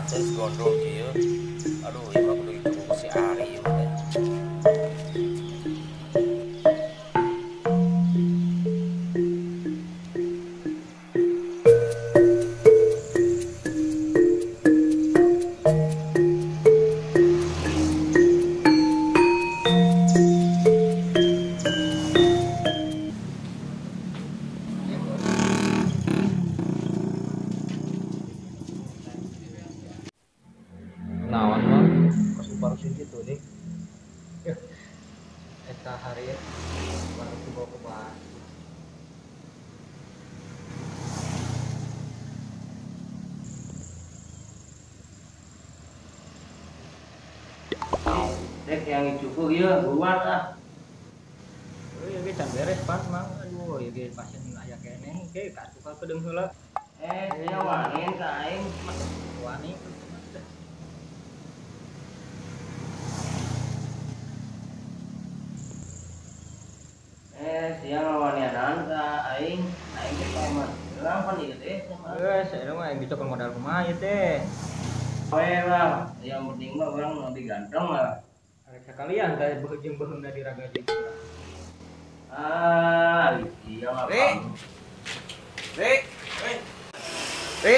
Terus gondrong kieu. Aduh, ieu mah kudu dituku si Ari ieu teh. Naon mah kasuparusin kitu nih. Eta hari baru dibawa ke Bandung. Rek yang cukup ieu buruan ah. Euy ge can beres pan mang. Aduh, ieu ge pasien aya keneh ge kasuka kedeung heula. Eh, sia wani ka aing. Wani. Eh, sia ngawanianan ka aing. Aing ge paeman. Urang pan ieu teh sama. Geus, saya mah aing dicokot modal kumaha ieu teh. We bang, yang penting mah urang lebih ganteng lah. Arek sakalian teh jeung beuheungna diragaji. Ah, iya mah. Ri. Ri. Ri.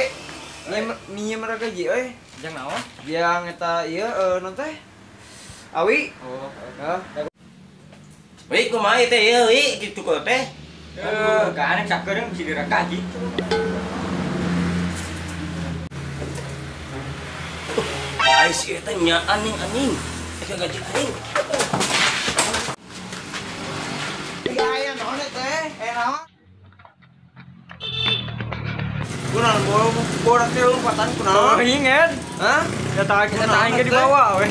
Minjem ragaji euy. Jang naon? Biang eta ieu non teh? Awi. Oh, heeh. Wi, kumaha ieu teh ieu, Wi, kitu kok teh. Aduh, ka aneh sakeureng bisa diragaji. Ai si eta nyaan ning anjing. Eta gaji aing. Iya aya naon teh? Eh naon? Kunaon borak teh lompatan kunaon? Teuing, Ed. Hah? Eta aing ge dibawa weh.